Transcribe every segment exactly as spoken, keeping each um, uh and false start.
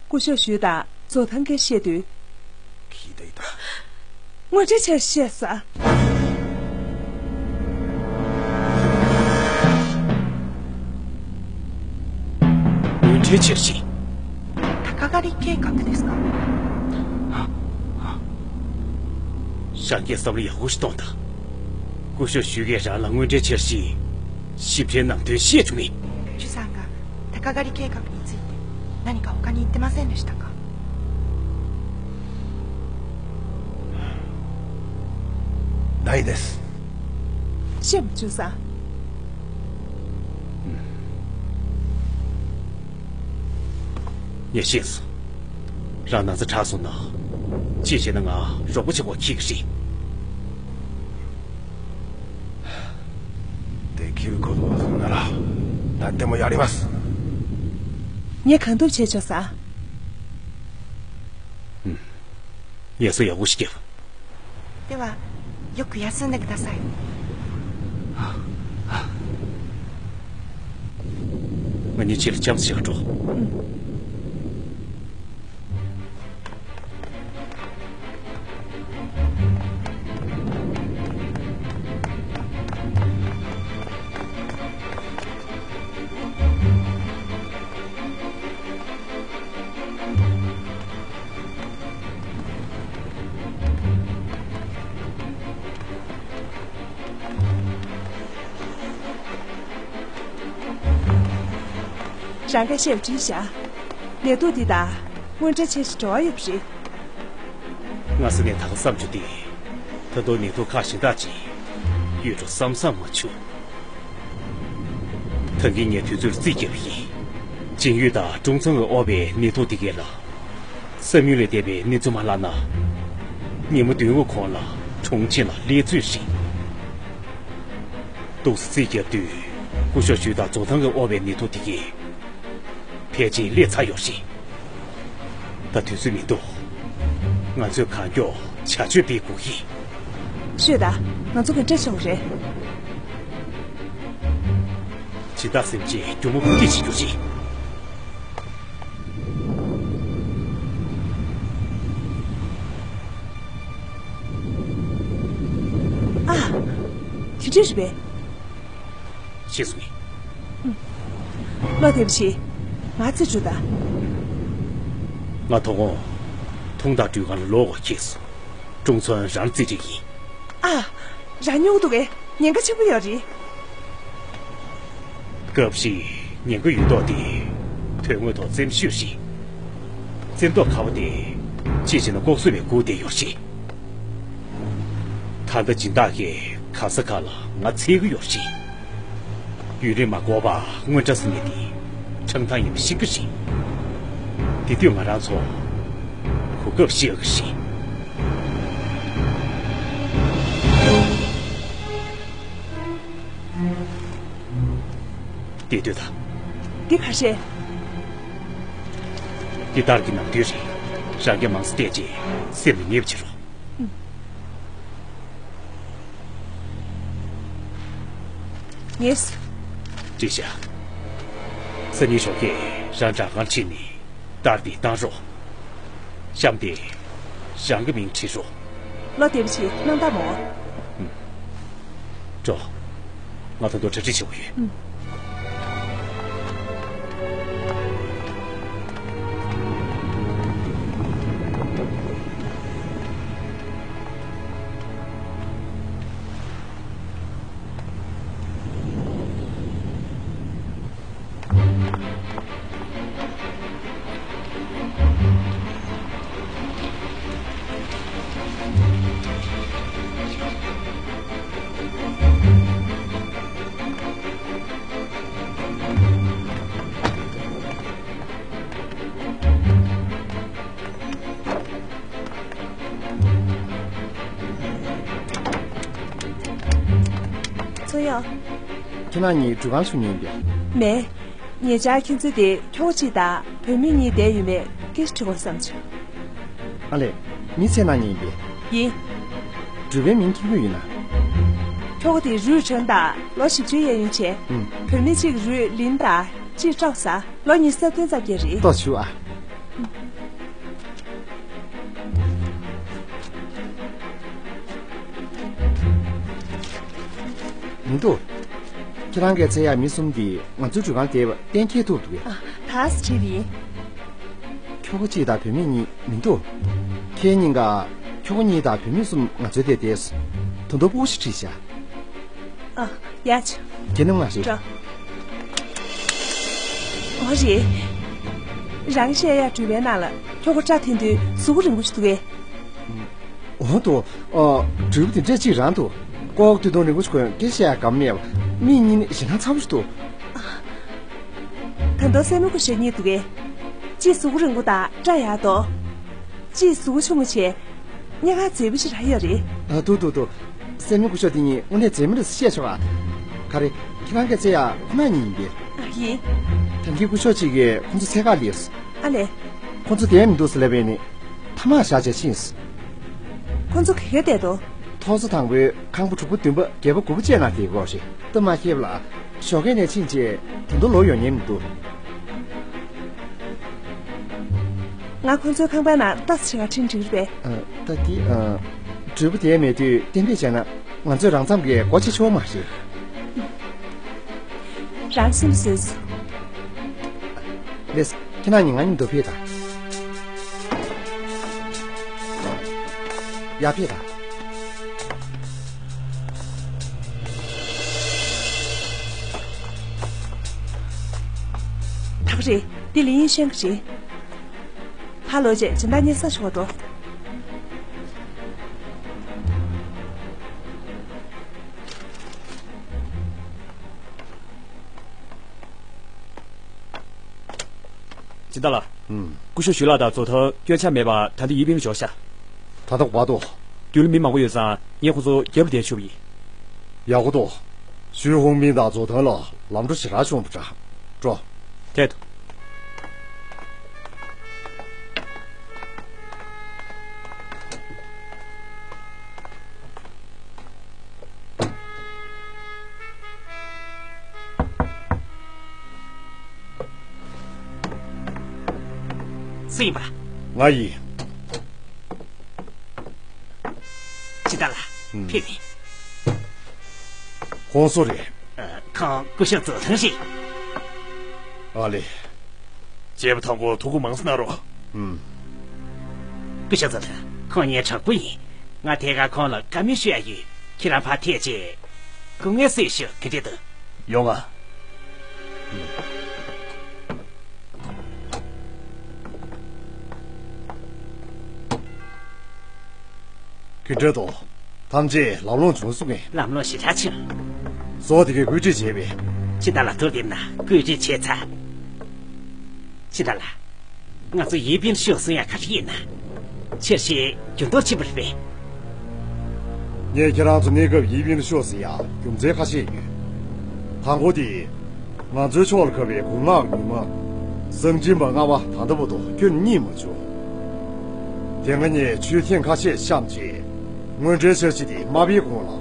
སྐུ་ཞབས་ཞུས་དང་ཛོ་ཐང་གིས་བཤད་དུས།聞いていた。དངོས་འབྲེལ་ཆེར་བཤད་ས། དངོས་འབྲེལ་ཆེར་བཤད།鷹狩り計画ですか？ཞང་གིས་བསམ་བློ་ཡག་པོ་ཞིག་གཏོང་དང་། སྐུ་ཞབས་ཞུས་ཀྱིས་རང་ལ་དངོས་འབྲེལ་ཆེར་བཤད། ཞིབ་ཕྲའི་ནང་དོན་བཤད་བཅུག་ངེས། チュさんが鷹狩り計画について何か他に言ってませんでしたか？ないです。 ཤེས་མ་བྱུང་ས། ངས་ཤེས་སོང་། རང་ན་ཚ་དྲག་སོང་ན། ཅི་བྱས་ན་ང་རོགས་པ་བྱེད་དགོས་ཁེལ་གྱི་རེད། できることなら何でもやります。 ངས་གང་ཐུབ་བྱས་ཆོག་ས། ངལ་གསོ་ཡག་པོ་ཞིག་རྒྱབ། では、よく休んでください。 ང་གཉིས་ཕྱི་ལ་འཆམ་ཞིག་འགྲོ། རང་གིས་བཤད་པ་བྲིས་བཞག་ནད་དུག་འདི་དང་དངོས་འབྲེལ་ཆེ་ཞིག་འབྲེལ་བ་ཡོད་པ་རེད། སྔ་ས་ནས་ད་ག་བསམ་བྱུང་སྟེ། ད་དུང་ནད་དུག་ཁག་གཞན་དག་ཅིག་ཡོད་འགྲོ་བསམ་བསམ་མ་བྱུང་། ད་གིན་ངས་དུས་ཚོད་རྩིས་བརྒྱབ་པ་ཡིན། ཅིན་ཡུས་དང་ཀྲུང་ཚང་ལ་དབོར་བའི་ནད་དུག་དེ་གས་ལ། བསམ་ཡུལ་ལས་འདས་པའི་གནས་ཚུལ་མ་ལྷག་ན། ཉིན་མོ་བདུན་གོང་ལ་གྲོང་ཁྱེར་ལ་སླེབས་ཚོད་རེད། ཏོག་ཙམ་རྩིས་བརྒྱབ་དུས་སྐུ་ཞབས་ཞུས་དང་ཛོ་ཐང་གིས་དབོར་བའི་ནད་དུག་དེ་གས་ཕལ་ཆེར་སླེབས་ཚར་ཡོད་རེད། ད་དུས་ཚོད་མི་འདུག་ང་ཚོས་གང་མགྱོགས་བྱ་སྤྱོད་སྤེལ་དགོས་ཀྱི། ཤོད་དང་། ང་ཚོ་ག་འདྲ་བྱེད་དགོས་རེད། སྦྱིན་བདག་སེམས་ཅན་སྒྱུ་མ་ཕུག་སྐྱེད་བྱེད་རྒྱུ་རེད། ཨ། དེ་འདྲ་རེད་པས། ཤེས་སོང་ངས། བློ་བདེ་པོ་བྱེད། ང་རྩིས་སྤྲོད་དང་། ང་དོ་དགོང་ཐོང་ཐང་འགྲུལ་ཁང་ལ་ལོག་དགོས་ཁེལ་སོང་། ཀྲུང་ཚོན་རང་རྩིས་སྤྲོད་ཡིན། ཨ། རང་ཉོ་གི་འདུག་གས། ཉེན་ཁ་ཆེན་པོ་ཡོད་རེད། སྐབས་ཤིག་ཉེན་ཁ་ཡོད་མདོག་དེ་དོན་དངོས་ཐོག་བཙེམ་ཤོས་ཤིག་བཙེམ་མདོག་ཁ་པོ་དེ་ཅི་བྱས་ན་ལྐོག་གསོད་པས་སྒུག་བསྡད་ཡོད་རེད། ད་ལྟ་སྦྱིན་བདག་གིས་ག་ས་ག་ལ་ང་འཚོལ་གྱི་ཡོད་རེད། ཡུན་རིང་མ་འགོར་བར་དངུལ་ཁྲང་ཟེར་མཁན་དེ་ཁྲང་ཐང་ཡིན་པ་ཤེས་ཀྱི་རེད། དེ་དུས་ང་རང་ཚོ་གོ་སྐབས་ཤེས་ཀྱི་རེད། དེ་དུས་ད། འདི་ག་རེད། འདི་ཏར་གྱི་ནམ་དུས་རེད། རང་གིས་མང་ཙམ་བལྟས་རྗེས་སེམས་ལ་ངེས་པ་བྱེད་རོགས། ངེས། བྲིས་ཤག་སང་ཉིན་ཞོགས་ཀས་རང་སྦྲག་ཁང་ཕྱིན་ནས་ཏར་འདི་བཏང་རོགས། གཤམ་དེ་རང་གི་མིང་བྲིས་རོགས། བློ་བདེ་པོ་བྱེད། སྣང་དག་མ་འོང་། འགྲོ། ང་ད་དུང་གྲ་སྒྲིག་བྱེད་དགོས་ཡོད། ཚོ་ཡང་། ཁྱེད་རང་གཉིས་འགྲུལ་ཁང་ཚུགས་མཁན་ཡིན་པས། མེད། ཉེ་ཆར་ཁྱེད་ཚོ་དེ་ཁྱོ་ག་གཅིག་དང་བུད་མེད་གཉིས་བསྡད་ཡོད་མེད་སྐད་ཆ་དྲི་དགོས་བསམ་བྱུང་། ཨ་ལས། མི་ཚེ་ནང་ཉིན་པས། ཡིན། འགྲུལ་པའི་མིང་ཁྱེད་ཀྱི་ཡིན་ན། ཁྱོ་ག་དེ་རུས་ཁྲོན་དང་ལོ་བཞི་བཅུའི་གཡས་གཡོན་བྱས། ཨུམ། བུད་མེད་གཅིག་རུས་ལིན་དང་གཅིག་ཀྲོའུ་ས་ལོ་ཉི་ཤུ་རྩ་བདུན་ཙམ་གྱི་རེད། ཏོག་ཞུ་ཨ། མི་འདུག་ཁྱེད་རང་གིས་འཚོལ་ཡག་མི་གསུམ་འདི་ང་ཚོའི་འགྲུལ་ཁང་བསྡད་པ་གཏན་འཁེལ་ཐུབ་འདུག་གས། ཨ། ད་ཁྲིད་ཡིན། ཁྱོ་ག་གཅིག་དང་བུད་མེད་གཉིས་མི་འདུག་ཁྱེད་གཉིས་ཀ། ཁྱོ་ག་གཉིས་དང་བུད་མེད་གསུམ་ང་ཚོའི་དེར་བསྡད་སོང་། ད་དུང་སྤུ་གུ་ཞིག་ཁྲིད་བཞག་ཨ། ཡ་ཆ། ཁྱེད་རྣམ་ལྔ་རེད། འགྲོ། འོ་རེད། རང་བཤད་ཡག་འགྲུལ་པའི་ནང་ལ་ཁྱོ་ག་སྐྲ་འཐེན་དུས་གཟུགས་པོ་རིང་པོ་ཞིག་འདུག་གས། འོ་ད། ཨ། འགྲུལ་པ་དེ་འདྲས་གཅིག་རང་འདུག་ཀོ་ཀོ་ཐུང་ཐུང་རིང་པོ་ཞིག་གོན། སྐད་ཆ་བཤད་ཡག་ག་མེད་པ། མིག་གཉིས་ནི་ཞེད་སྣང་ཚ་པོ་ཞིག་འདུག་ད་དུང་སྲས་མོ་སྐུ་ཞབས་གཉིས་འདུག་གས། གཅིག་གཟུགས་པོ་རིང་པོ་དང་སྐྲ་ཡག་འདུག་གཅིག་གཟུགས་པོ་ཆུང་ངུ་བྱས། སྙན་ངག་མཛེས་པོ་ཞིག་རག་ཡོད་རེད། ཨ། འདུག་འདུག་འདུག་སྲས་མོ་སྐུ་ཞབས་དེ་གཉིས་དངོས་གནས་མཛེས་མ་རེད་ཟེར་བཤད་ཆོག་ཨ། ག་རེ། ཁྱེད་རང་གིས་འཚོལ་ཡག་ཁོ་ན་གཉིས་ཡིན་པས། ཨ། ཡིན། ད་གིན་སྐུ་ཞབས་གཅིག་གིས་ཁོ་ཚོ་འཚོལ་ག་སླེབས་སོང་། ཨ་ལས། ཁོ་ཚོ་བསྡད་མི་འདུག་ཟེར་ལབ་པ་ཡིན་ནའི། ཐ་མག་བཞག་བྱས་ཕྱིན་སོང་། ཁོ་ཚོ་ག་གེར་བསྡད་འདུག་ཐོག་ས་དང་པོའི་ཁང་པ་དྲུག་པ་བདུན་པ་བརྒྱད་པ་དགུ་པ་བཅས་ནང་བསྡད་ཀྱི་ཡོད་རེད། སྟབས་མ་ཁེལ་བ་ལ་ཞོགས་ཀས་ནས་ཕྱིན་བྱས་ད་དུང་ལོག་ཡོང་མཁན་མི་འདུག་ང་ཁོ་ཚོའི་ཁང་པའི་ནང་ལྟ་ཙམ་བྱེད་ག་ཕྱིན་འགྲིག་རེད་པས། ཨ། ད་དེ། ཨ། འགྲུལ་པ་དེ་མེད་དུས་གཏན་འབེབས་བྱས་ན་ང་ཚོས་རང་མཚམས་ཀྱི་སྒོ་ཕྱེ་ཆོག་མ་རེད། རང་སེམས་བཟོས་སོ། ལེས། ཁྱེད་རྣམ་གཉིས་ང་གཉིས་མདོར་ཕེབས་དང་། ཡར་ཕེབས་དང་། ད་ག་རེད། འདི་ལི་ཡིན་ཤན་གྱི་རེད། ཕར་ལོག་བྱས་སྦྱིན་བདག་གཉེར་ས་ཞུ་བར་འགྲོ། སྦྱིན་བདག་ལགས། ཨུམ། སྐུ་ཞབས་ཞུས་ལགས་དང་ཛོ་ཐང་སྐྱོན་ཆ་མེད་པར་ད་ལྟ་ཡིན་པིན་ལ་འབྱོར་ཤག་ད་ལྟ་ག་པར་འདུག་མདུན་ལ་མི་མང་པོ་ཡོད་ཙང་ངས་ཁོ་ཚོ་རྒྱབ་ལ་བསྡད་ཆོག་གི་ཡིན། ཡག་པོ་འདུག་ཞུས་ཧུང་པིན་དང་ཛོ་ཐང་ལ་ལམ་འགྲོ་ཞེ་དྲག་བྱུང་བ་འདྲ། འགྲོ། ཐད་དུ། སུ་ཡིན་པ། ང་ཡིན། སྦྱིན་བདག་ལགས། ཨུམ། ཕེབས་ཡིན། ཁོང་སུ་རེད། ཨ། ཁོང་སྐུ་ཞབས་ཛོ་ཐང་རེད། ཨ་ལེ། བྱས་པ་དང་པོ་ཐུགས་ཁུར་མང་ཙམ་གནང་རོགས། ཨུམ། སྐུ་ཞབས་ཛོ་ཐང་ཁོང་ངའི་གྲོགས་པོ་ཡིན། ང་དེ་ག་ཁོང་ལ་བཀའ་མོལ་ཞུ་ཡ་ཡོད། ཁྱེད་རང་ཕར་ཐད་བྱས། སྐུ་ངལ་གསོས་ཤོག་ག་འདྲ་འདུག་ཡོང་ང་། ག་འདྲ་འདུག་ཐམས་ཅད་ལམ་ལྷོང་བྱུང་སོང་ངས། ལམ་ལྷོང་ཞེ་དྲག་བྱུང་། ཟོག་དེ་གས་བཀོད་སྒྲིག་བྱས་པས། སྦྱིན་བདག་ལགས། ཐུགས་བདེན་གནང་། བཀོད་སྒྲིག་བྱས་ཚར། སྦྱིན་བདག་ལགས། ང་ཚོ་ཡིན་པིན་ལ་ཤོག་གསུང་ཡ་ག་རེ་ཡིན་ན། ཆེར་བཤད་རྒྱུ་མདོར་ཕྱིན་པ་རེད་པས། ངས་ཁྱེད་རང་ཚོ་གནས་སྐབས་ཡིན་པིན་ལ་ཤོག་ཟེར་ཡ་རྒྱུ་མཚན་ཁ་ཤས་ཡོད། དང་པོ་དེ། ང་ཚོའི་ཕྱོགས་ལ་ཁ་བའི་གོང་མ་ཉི་མ། གསང་སྦྱིན་པ་ལྔ་པ་ད་ལྟ་བར་དུ་ཁྱོན་ནས་རྙེད་མ་བྱུང་། དེ་སྔ་ངས་ཆོས་ཐེངས་ཁ་ཤས་བཤམས་རྗེས། དངོས་འབྲེལ་འཆར་གཞི་དེ་མ་སྤེལ་གོང་ལ།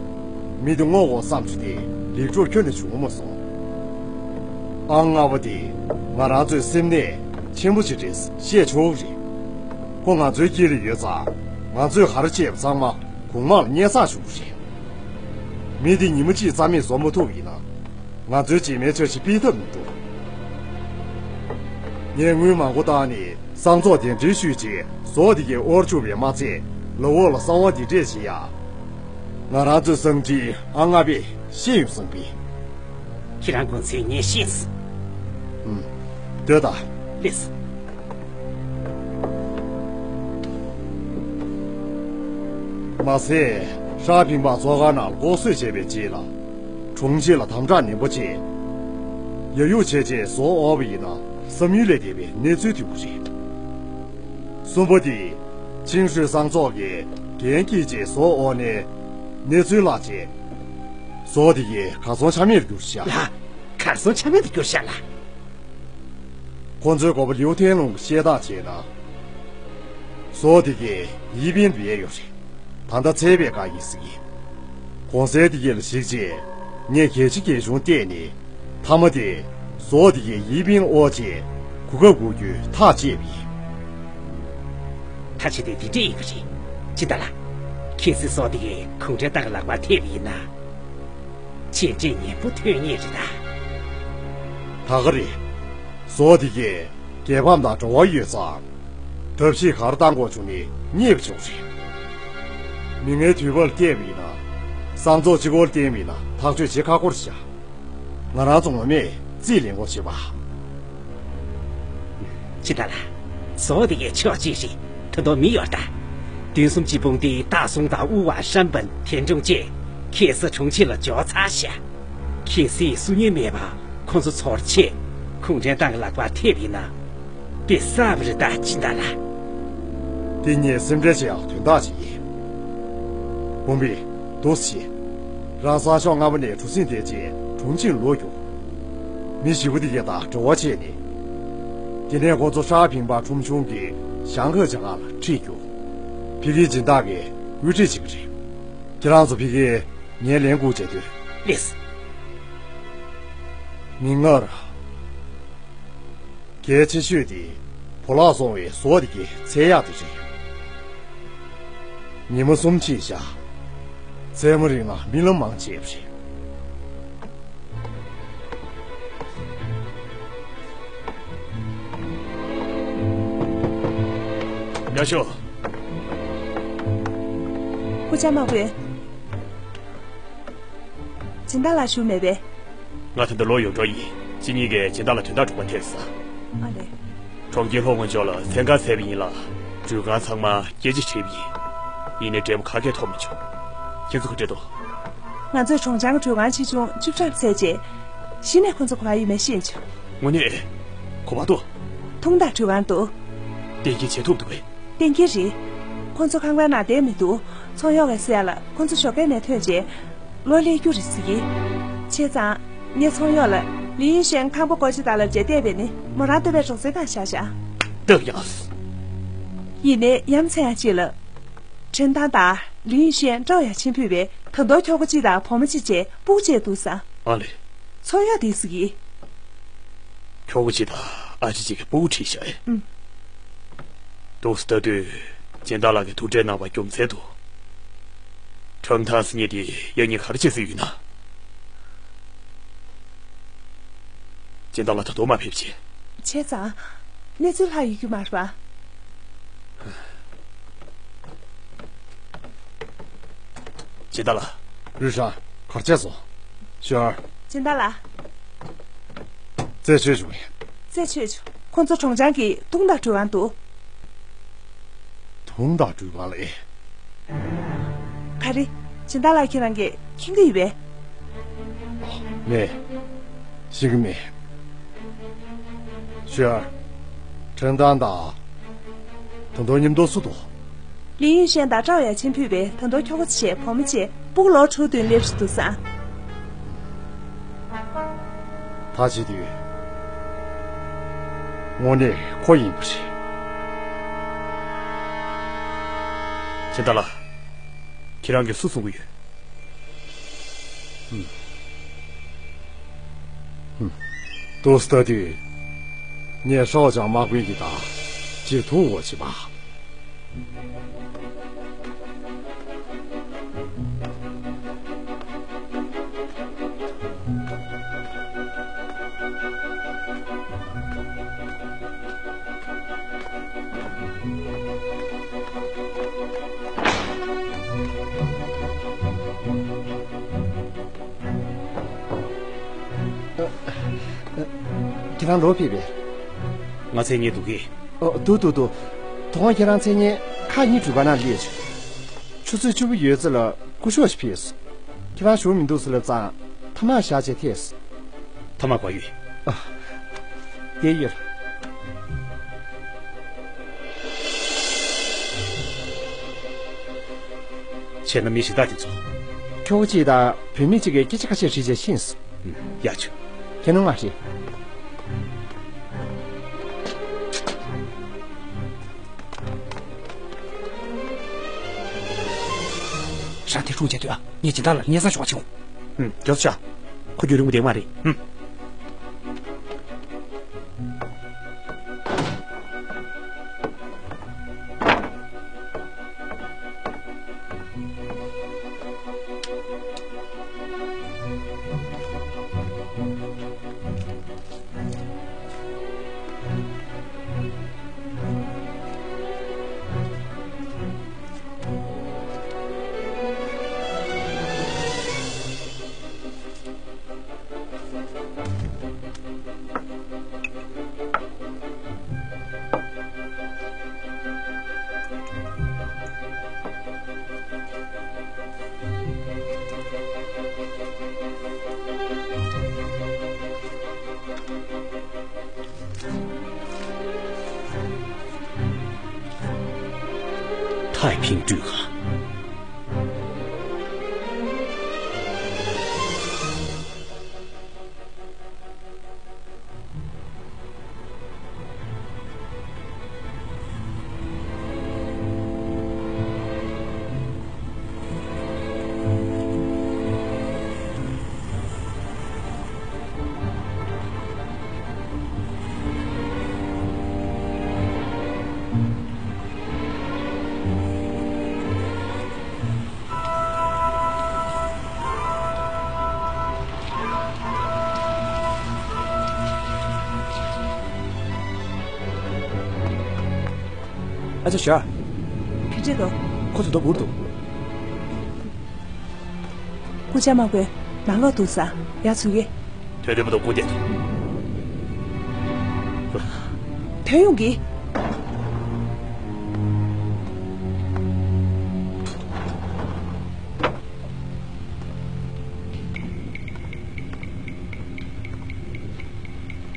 མི་དེ་བསྔོག་དགོས་བསམ་བྱུང་སྟེ་ལེགས་གྲུབ་ཁྱོན་ནས་བྱུང་མ་སོང་། ཨང་ལྔ་པ་དེ་ང་རང་ཚོའི་སེམས་ནད་ཆེན་པོ་ཞིག་རེད་བཤད་ཆོག་གི་རེད། ཁོ་ང་ཚོའི་དཀྱིལ་ལ་ཡོད་ཙང་ང་ཚོས་ག་རེ་བྱས་པ་ཚང་མ་གོང་མ་ལ་སྙན་སེང་ཞུ་གི་རེད། མི་དེ་ཉི་མ་གཅིག་རྩ་མེད་བཟོ་མ་ཐུབ་ཡིན་ན། ང་ཚོའི་རྗེས་མའི་འཆར་གཞི་སྤེལ་ཐབས་མི་འདུག་ངས་དངུལ་མང་པོ་བཏང་ནས་གསང་ཚོགས་གདན་འདྲེན་ཞུས་རྗེས་ཟོག་དེ་གའི་དབོར་བཅུག་པས་མ་ཚད་ལག་འོག་ལ་གསང་བ་འདི་འདྲས་བྱེད་ཡ། ང་རང་ཚོའི་གསང་སྤྱིའི་ཨང་ལྔ་པས་ཤེས་ཡོང་བསམ་པས། ཁྱེད་རང་དགོངས་ཚུལ་ངས་ཤེས་སོང་། ཨུམ། སྡོད་དང་། ལེགས་སོ། མ་ཟད། ཧྲ་ཕིང་པ་ཚོགས་ཁང་ནང་ལྐོག་གསོད་བྱས་པའི་རྗེས་ལ། གྲོང་ཁྱེར་ལ་དམ་དྲག་ནན་པོ་བྱས། ཡ་ཡུག་བྱས་རྗེས་ཟོག་དབོར་བ་ཡིན་ན་བསམ་ཡུལ་ལས་འདས་པའི་གནས་ཚུལ་ཐོན་གྱི་རེད། གསུམ་པ་དེ། ཆིང་ཧྲུའེ་གསང་ཚོགས་ཀྱིས་འགན་འཁྱེར་རྗེས་ཟོག་དབོར་ནས་གནས་ཚུལ་བརླག་རྗེས། ཟོག་དེ་གའི་གར་སོང་ཆ་མེད་དུ་གྱུར་ཤག་ལགས། གར་སོང་ཆ་མེད་དུ་གྱུར་ཤག་ལགས། ཁོ་ཚོའི་འགོ་པ་ལིའུ་ཐེན་ལུང་གིས་བཤད་སྟངས་བྱས་ན། ཟོག་དེ་གའི་ཡིན་པིན་སྦས་ཡོད་རེད། ད་ལྟ་འཚོལ་བའི་བཀའ་ཡིན་ཟེར་གི། གོང་གསལ་དེ་གའི་ལ་གཞིགས་རྗེས་ངས་གལ་ཆེ་གལ་ཆུང་བལྟས་ནས། མཐའ་མ་དེ་ཟོག་དེ་གའི་ཡིན་པིན་དབོར་རྗེས་གོ་སྐབས་དགོས་རྒྱུའི་ཐག་བཅད་པ་ཡིན། ཐག་བཅད་དེ་འདི་འདྲས་ཡིན་པ་རེད། སྦྱིན་བདག་ལགས། གལ་སྲིད་ཟོག་དེ་གའི་གུང་ཁྲན་ཏང་གི་ལག་པར་ཐེབས་པ་ཡིན་ན། ཆེས་འདྲེ་ངན་པོ་ཐོན་ངེས་རེད་ད། ད་ག་རེད། བཟོ་དེ་གས་རྒྱལ་ཕམ་དང་འབྲེལ་བ་ཡོད་ཙང་། ཐབས་ཤེས་ག་རེ་བཏང་དགོས་བྱུང་ནས་རྙེད་པ་བྱུང་རེད། མི་ངན་དུས་བབ་ལ་བལྟས་པ་ཡིན་ན། བསམ་ཚོགས་གཅིག་པོ་ལ་བརྟེན་པ་ཡིན་ན་ཐག་གཅོད་བྱེད་ཁག་པོ་རེད་ཤག་ང་རང་ཚོ་ངོ་མས་རྩིས་ལེན་དགོས་བྱེད་པ། ཅི་ད་ལ། བཟོ་དེ་གས་ཆོག་ཅིག་རེད། ད་དུང་མི་ཡོད་ད། བདུན་གསུམ་གྱི་དཔུང་སྡེའི་ཏཱ་སུང་དང་ཨུ་ཝ་ཧྲན་པན་ཐན་ཀྲུང་བཅས་ཁ་སང་གྲོང་ཁྱེར་ལ་འབྱོར་ཚར་ཤག་གལ་སྲིད་སུ་ཉིད་མེད་པ་ཁོང་ཚོ་ཚོར་ཆེད་ཁུངས་དྲན་སྟངས་ཀྱི་ལག་པར་ཐེབས་ཡིན་ན། དཔེ་གསར་པ་རེད་ད་ཅི་ད་ལ། དེ་ངས་སེམས་ཁྲལ་བྱེད་ཡག་དོན་དག་ཅིག་ཡིན། བུམ་པའི་དུ་སི། རང་སང་ཞོགས་སྔ་པོ་ནས་གྲུ་གཟིངས་དེ་རྗེས་གྲོང་ཁྱེར་ལོག་རྒྱུ། མི་ཞི་བོ་དེ་གས་དང་འབྲེལ་བ་བྱས་ནས། དེ་ནས་ཁོ་ཚོ་ཧྲ་ཕིང་པ་ཁྲོམ་གཞུང་གི་ཞང་ཁ་ཅ་ག་ལ་ཁྲིད་རྒྱུ། ཕི་གིའི་སྦྱིན་བདག་གིས་དབུ་ཁྲིད་བྱེད་ཀྱི་རེད། ཁྱེད་རང་ཚོ་ཕི་གིའི་ངས་ལན་བསྐུར་བྱས་དུས། ལེགས། མིག་སྔར། གལ་ཆེ་ཤོས་དེ་བོ་ལག་སོང་བའི་བཟོ་དེ་གའི་ཚེ་ཡག་དེ་རེད། ཉི་མ་གསུམ་ཕྱིན་བཞག་ཚེ་མ་རིང་ན་རྨི་ལམ་མང་ཆེ་བ་རེད། ཡ་ཤོ། སྐུ་ཅག་དམག་དཔོན། སྦྱིན་བདག་ལགས་བཞུགས་མེད་པས། ང་ད་ལྟ་ལོག་ཡོང་འགྲོ་ཡིན། ཁྱེད་གཉིས་ཀས་སྦྱིན་བདག་ལ་དོན་དག་སྒྲུབ་པར་ཐེགས་སོང་། ཨ་ལེ། གྲོང་ཁྱེར་ལྷོ་ངོས་ཕྱོགས་ལ་མཚན་གང་བསལ་བ་ཡིན་ལ། འགྲུལ་ཁང་ཚང་མ་སྐད་ཆ་དྲིས་པ་ཡིན། ཡིན་ནའི་འབྲས་བུ་ག་གེ་ཐོབ་མི་བྱུང་། ཁྱེད་ཚོ་ག་འདྲ་འདུག་ང་ཚོས་གྲོང་ཆུང་གི་འགྲུལ་ཁང་ཆེ་ཆུང་བཅུ་ཕྲག་བཙལ་རྗེས། གཞི་ནས་ཁོ་ཚོ་ག་པར་ཡོད་མེད་ཤེས་བྱུང་། དངོས་གནས། ག་པར་འདུག་ཐུང་མདའ་འགྲུལ་ཁང་འདུག་གཏན་འཁེལ་བྱེད་ཐུབ་འདུག་གས། གཏན་འཁེལ་རེད། ཁོ་ཚོ་ཁང་པའི་ནང་བསྡད་མི་འདུག་ཚོང་གཡོག་གིས་ཟེར་ཡ་ལ་ཁོ་ཚོ་ཞོགས་ཀས་ནས་ཐོན་རྗེས། ལོག་སླེབས་རྒྱུ་རེད་ཟེར་གྱི། བྱས་ཙང་། ངས་ཚོང་གཡོག་ལ། ལི་ཡུན་ཤན་ཁང་པ་སྒོ་ཕྱེ་སྟངས་ལ་རྗེས་བལྟས་པས་ནི་མོ་རང་སྟོད་པའི་རོགས་རྩེད་ཁང་བཞག་བཞག་སྟབས་ཡག་ཡིན་ནའི་ཡ་མཚན་ཡང་གཅིག་ལ། ཁྲེན་ཏང་དང་ལི་ཡུན་ཤན་ཀྲའོ་ཡ་ཆིན་ཕུད་པའི་ད་དུང་ཁྱོ་ག་གཅིག་དང་བུ་མོ་གཅིག་བཅས་སྤུ་གུ་བཅས་འདུག་ས། ཨ་ལེ། ཚོང་གཡོག་དེས་ཟེར་གྱི། ཁྱོ་ག་གཅིག་དང་ཨ་ཅེ་གཅིག་གི་སྤུ་གུ་ཁྲིད་བཞག་ཨེ། ཨུམ། འདུག་སེ་ལྟ་དུས་སྦྱིན་བདག་ལགས་ཀྱིས་ཐུགས་ཁྲལ་གནང་བ་རྒྱུ་མཚན་འདུག་ཁྲང་ཐང་ཟེར་མཁན་དེ་ཡང་སྙིང་ག་རེ་བྱས་ཟེར་ཡོད་ན། སྦྱིན་བདག་ལགས་ད་དུང་མ་ཕེབས་ཅི། བྱས་ཙང་། གནས་ཚུལ་ལྷག་ཡོད་རྒྱུ་མ་རེད་པ། སྦྱིན་བདག་ལགས། རུས་ཧྲང་། གར་བྱས་སོང་། ཞོར། སྦྱིན་བདག་ལགས། རྩད་ཆོད་བྱུང་ངས། རྩད་ཆོད་བྱུང་། ཁོང་ཚོ་གྲོང་ཆུང་གི་ཐུང་མདའ་འགྲུལ་ཁང་འདུག་ཐུང་མདའ་འགྲུལ་ཁང་ལ་ཨེ། ག་རེ། སྦྱིན་བདག་ལགས་ཁྱེད་རང་གིས་མཁྱེན་གྱི་ཡོད་པས། མེད། ཤེས་ཀྱི་མེད། ཞུ་ཡར། ཁྲེན་ཏང་དང་། ད་དུང་མཉམ་དུ་སུ་འདུག་ལི་ཡུན་ཤན་དང་ཀྲའོ་ཡ་ཆིན་ཕུད་པའི་ད་དུང་ཁྱོ་ག་བྱས་བུ་མོ་བཅས་སྤུ་གུ་ལོ་དྲུག་བདུན་སླེབས་བཞིན་འདུག་ས། ད་བྱེད་དུས། དངོས་གནས་ཁོ་ཡིན་པ་རེད། སྦྱིན་བདག་ལགས། ཁྱེད་རང་གིས་སུ་གསུང་གི་ཡོད། ཧུམ། ཧུམ། འདུག་སེ་ལྟ་དུས། ངས་ཧྲའོ་ཅང་དམག་དཔོན་གྱི་དང་། གཅིག་ཐུག་འོ་བྱེད་པ། ཁྱེད་རང་ལོག་ཕེབས་པས། ང་མཚན་སྙན་འདུག་གས། ཨོ། འདུག་འདུག་འདུག་ད་དུང་ཁྱེད་རང་མཚན་སྙན་ཁག་གཉིས་འགྲུལ་ཁང་ནང་སླེབས་བྱུང་། ཆུ་ཚོད་བཅུ་པོ་ཡོལ་ཙམ་ལ་སྐུ་ཞབས་ཤིག་ཕེབས་སོང་། ཁྱེད་རང་བཞུགས་མི་འདུག་ཟེར་ལབ་ཙང་། ཐ་མག་བཞག་བྱས་ཐད་སོང་། ཐ་མག་ག་པར་ཡོད། ཨ། འདིར་ཡོད། བྱས་ན་མི་གཞན་དག་དེ་ཚོ། ཁྱོ་ག་གཅིག་དང་བུད་མེད་གཅིག་གིས་སྐད་ཆ་ཁ་ཤས་དྲིས་བྱས་ཕྱིན་སོང་། ཡག་བྱུང་། ཁྱེད་རང་མ་ཧྲི། ཧྲ་དེ་སྲུང་བྱེད་དུས་ཨ། ངས་སྦྱིན་བདག་ལ་སྙན་སེང་ཞུ་བ་བྱེད་འོང་། ཧུམ། མགྱོགས་ཤོག་ཁོ་རྒྱུན་རིང་པོ་བསྡད་མ་རེད། ཧུམ། 太平镇河。 ཨ་ཅག་ཞར། ག་འདྲ་འདུག་ཁོ་ཚོ་རྡོ་འབུར་འདུག་སྐུ་བཅར་དམག་དཔོན། ནང་ལོགས་འདུག་ས། ཡར་ཚུད་ཀྱི། དོན་དོན་མ་གཏོགས་སྐུ་བསྟན། ཐོན་ཡོང་གི།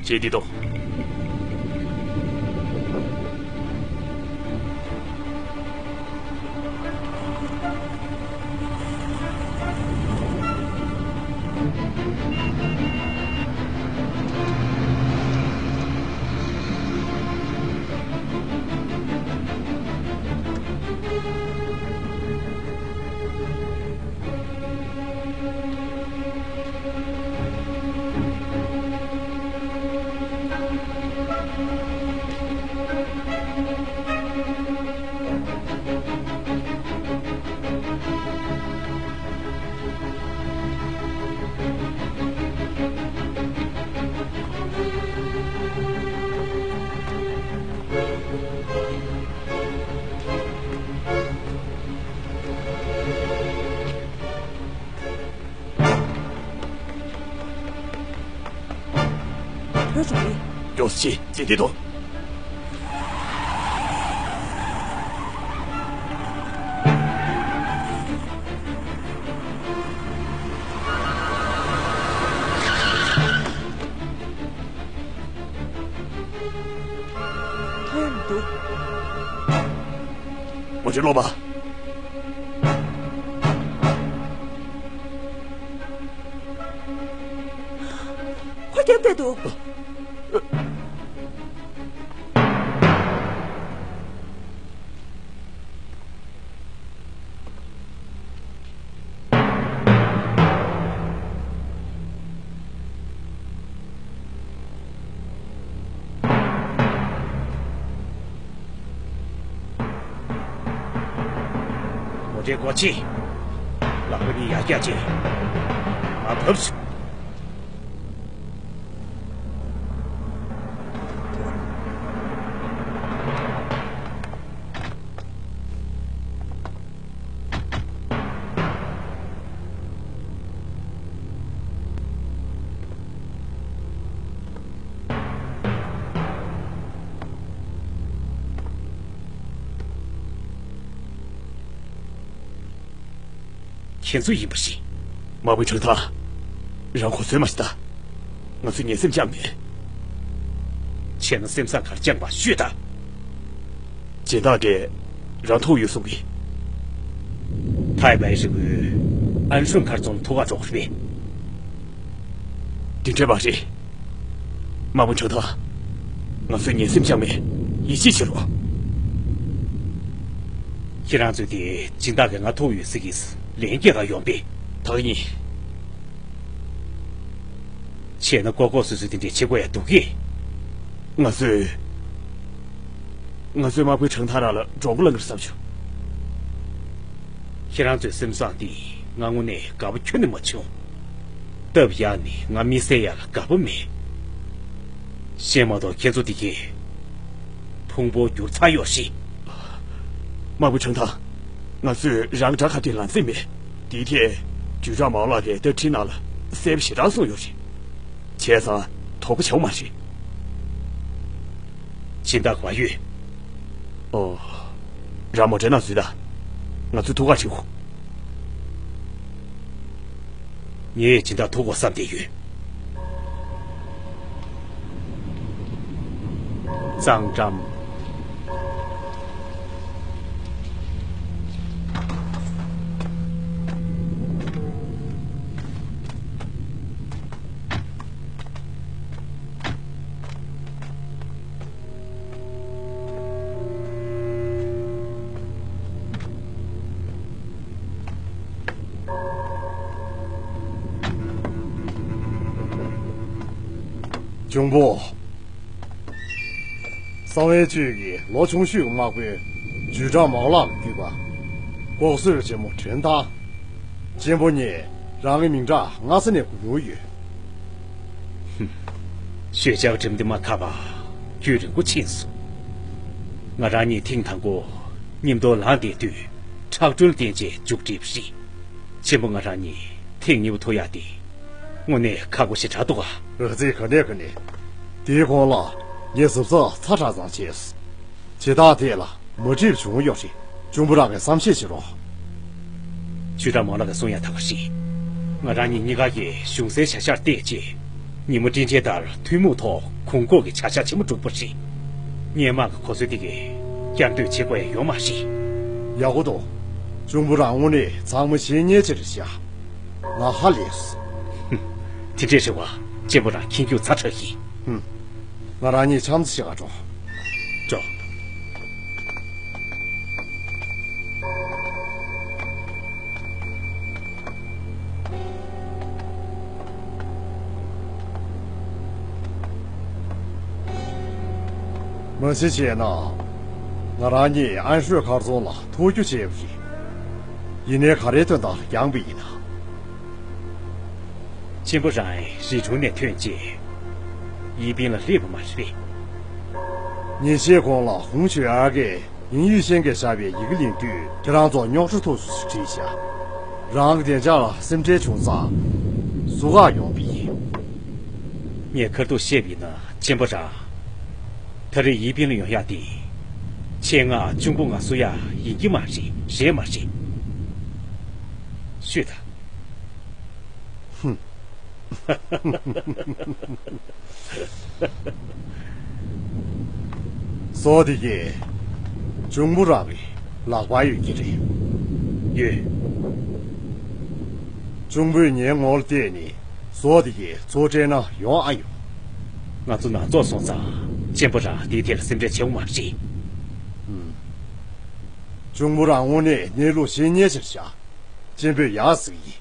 ཅེ་འདི་ཏོ། བོད་རུ་མི། མགྱོགས་སེ་ཅི་འདི་དོ། ཐོན་འདུག་མོ་ཅི་ལོ་པ། ཁོ་རྒྱབ་བསྡད་འདུག་ངོ་འདྲེན་སྒོ་ཕྱེ། ལག་པ་གཉིས་ཡར་བཀྱག་བྱས། ང་བབས་སོང་། ཁྱེད་ཚོ་ཡིན་པ་རེད། དམག་དཔོན་ཁྲང་ཐང་། རང་ཁོ་བཟོས་མ་ཤི་ད། ང་ཚོས་ངན་སེམས་བཅངས་མེད། བྱས་ན་སེམས་བཟང་གར་བཅངས་པ་ཤོད་ད། སྦྱིན་བདག་འདྲས་རང་ཐུག་ཡོད་གསུང་གི། ཐའེ་པའེ་རི་བོའི་ཨན་ཧྲུན་མཁར་རྫོང་ལ་ཐུག་ག་འགྲོ་གི་རེད། དེ་འདྲས་མ་རེད། དམག་དཔོན་ཁྲང་ཐང་། ང་ཚོས་ངན་སེམས་བཅངས་མེད། ཡིད་ཆེས་བྱེད་རོགས། ཁྱེད་རང་ཚོས་དེ་སྦྱིན་བདག་གིས་ང་ཐུག་ཡོད་ཟེར་གི་ལན་སྐྱེལ་ག་ཡོང་པས། ད་ག་ཡིན། བྱས་ན་ལྐོག་ལྐོག་སུད་སུད་དེ་འདྲས་བྱེད་དགོས་ཡ་འདུག་གས། ང་ཚོས། ང་ཚོས་དམག་དཔོན་ཁྲང་ཐང་རང་ལ་མགྲོན་པོ་བསླང་གིར་བསམ་བྱུང་། ཁྱེད་རང་ཚོའི་སེམས་བཟང་འདི་ང་དངོས་གནས་དགའ་པོ་ཁྱོན་ནས་མ་བྱུང་། སྟབས་ཡག་ནི་ང་མི་བསད་ཡ་ལ་དགའ་པོ་མེད། གཞན་མ་གཏོགས་ཁྱེད་ཚོ་འདི་གས་ཕུང་པོ་འགྱུར་ཚར་ཡོད་ཤི། དམག་དཔོན་ཁྲང་ཐང་། ང་ཚོས་རང་དགྲ་ཁ་ཐུག་ལ་འཛེམ་མེད། དེའི་ཐད་ཅུས་ཀྲང་མའོ་ལགས་ཀྱིས་བརྡ་འཕྲིན་ནང་ལ་གསལ་པོ་ཞེ་དྲག་གསུངས་ཡོད་རེད། བྱས་ཙང་དོགས་པ་བྱའོ་མ་རེད། སྦྱིན་བདག་ག་པར་ཡོད། ཨོ། རང་མོ་ཊའི་ནང་འཛུལ་ད། ང་ཚོ་ཐུག་ག་ཕྱིན་གོ། ངས་སྦྱིན་བདག་ཐུག་གོ་བསམ་བསྡད་ཡོད། གཙང་འགྲམ། གཅུང་པོ། གསང་བའི་ཆོས་ཀྱི་ལོ་ཆུང་ཤོས་ཀྱི་དམག་དཔོན་ཇུས་ཀྲང་མའོ་ལགས་ལ་གུས་པ། ལྐོག་གསོད་ཆེན་མོ་དྲན་ཐང་། གཅེན་པོ་ངས་རང་གི་མིང་གྲགས་སྔ་ས་ནས་གོ་མྱོང་ཡོད། ཧུམ། ཞོད་འཇགས་འགྲིམ་འདི་མ་ཁ་བ། རྒྱུན་རིང་པོ་ཕྱིན་སོང་། ང་རང་གཉིས་ཐེངས་དང་པོ་མཉམ་དུ་ལངས་བསྡད་དུས་ཁྲག་དྲོན་བསྟན་བྱས་མཇུག་སྒྲིལ་བ་རེད། གཅེན་པོ་ང་རང་གཉིས་ཐེངས་གཉིས་པ་ཐུག་ཡག་དེ་དངོས་གནས་ཁག་པོ་ཞེ་དྲག་འདུག་ཨ། རག་རྩིས་ག་ནས་ག་ནས། དེའི་གོང་ལ་ངས་གཟབ་གཟབ་ཚ་དྲག་ཙམ་བྱས། བྱེད་སྟངས་དེ་ལ་མ་འགྲིག་པ་བྱུང་ཡོད་རེད། གཅུང་པོ་རང་གིས་བསམ་ཤེས་བྱེད་རོགས། ཇུས་ཀྲང་མའོ་ལགས་ཀྱིས་གསུང་ཡག་ད་ག་རེད། ང་རང་གཉིས་གཉིས་ཀ་གིས་གཞུང་སའི་བྱ་གཞག་བལྟས་རྗེས། ཉིན་མོ་སྤྲིན་བྲལ་ལྟར་ཐུན་མོང་ཐོག་གོང་འཁོར་གྱི་བྱ་གཞག་ཆེན་མོ་བསྒྲུབས་པ་རེད། ངས་དམག་གི་གོ་མཛོད་དེ་གའི་བསྐྱར་ཟློས་བྱེད་དགོས་ཡག་ཡོད་མ་རེད། ཡག་པོ་འདུག། གཅུང་པོ་རང་དངོས་གནས་ཚང་མ་ཤེས་མཁན་ཅིག་རེད་ཤག། ང་ཧ་ལས་སོང་། ཧུམ། དེ་འདྲས་རེད་བ། གཅེན་པོ་རང་ཁྱེད་རྒྱུགས་ཚ་དྲགས་ཤིག། ཧུམ། ང་རང་གཉིས་འཆམ་ས་ཞིག་ག་འགྲོ། འགྲོ། མ་གཞི་བྱས་ན། ང་རང་གཉིས་ཨན་ཧྲོས་མཁར་རྫོང་ལ་ཐུག་རྒྱུ་བྱས་པ་རེད། ཡིན་ནའི་ག་རེའི་དོན་དག་ལ་འགྱངས་པ་ཡིན་ན། གཅེན་པོ་རང་རི་གྲོང་ནས་ཐོན་རྗེས། ཡི་པིན་ལ་སླེབས་པ་མ་རེད། ཉིན་ཤས་གོང་ལ་ཧུང་ཆོས་ཨར་གྱིས་ཡིན་ཡུས་ཤན་གྱིས་བཞག་པའི་ཡི་གེ་ལེན་དུས་ཁྱེད་རང་ཚོ་རྙོག་དྲ་ཐུག་སོང་ཞེས་བྲིས་བཞག། རང་གི་བདེ་འཇགས་ལ་སེམས་ཁྲལ་བྱུང་ཙང་། ཟུར་བཀག་ཡོང་བ་ཡིན། ངས་ཁ་ཐུག་བཤད་པ་ཡིན་ན་གཅེན་པོ་རང་། ད་རེས་ཡི་པིན་ལ་ཡོང་ཡག་དེ། ཁྱེད་ང་གཅུང་པོ་ང་བསུ་ཡག་ཡིན་གྱི་མ་རེད། རེད་མ་རེད། ཤོད་དང་། ཧུམ། ཟོག་དེ་གས་གཅུང་པོ་རང་གི་ལག་པར་ཡོད་ཀྱི་རེད། ཡོད། གཅུང་པོས་ངའི་ངོ་ལ་བལྟས་ནས་ཟོག་དེ་གས་ཚུར་སྤྲད་ན་ཡོང་ཨ་ཡོང་། ང་ཚོ་ནང་ཚོགས་སོང་ཙང་གཅེན་པོ་རང་དེའི་ཐད་ལ་སེམས་ཁྲལ་བྱེད་དགོས་མ་རེད། ཧུམ། གཅུང་པོ་རང་དངོས་གནས་གནས་ལུགས་ཤེས་མཁན་ཞིག་རེད་ཤག། གཅེན་པོས་ཡག་ཟེར་གྱི་ཡིན།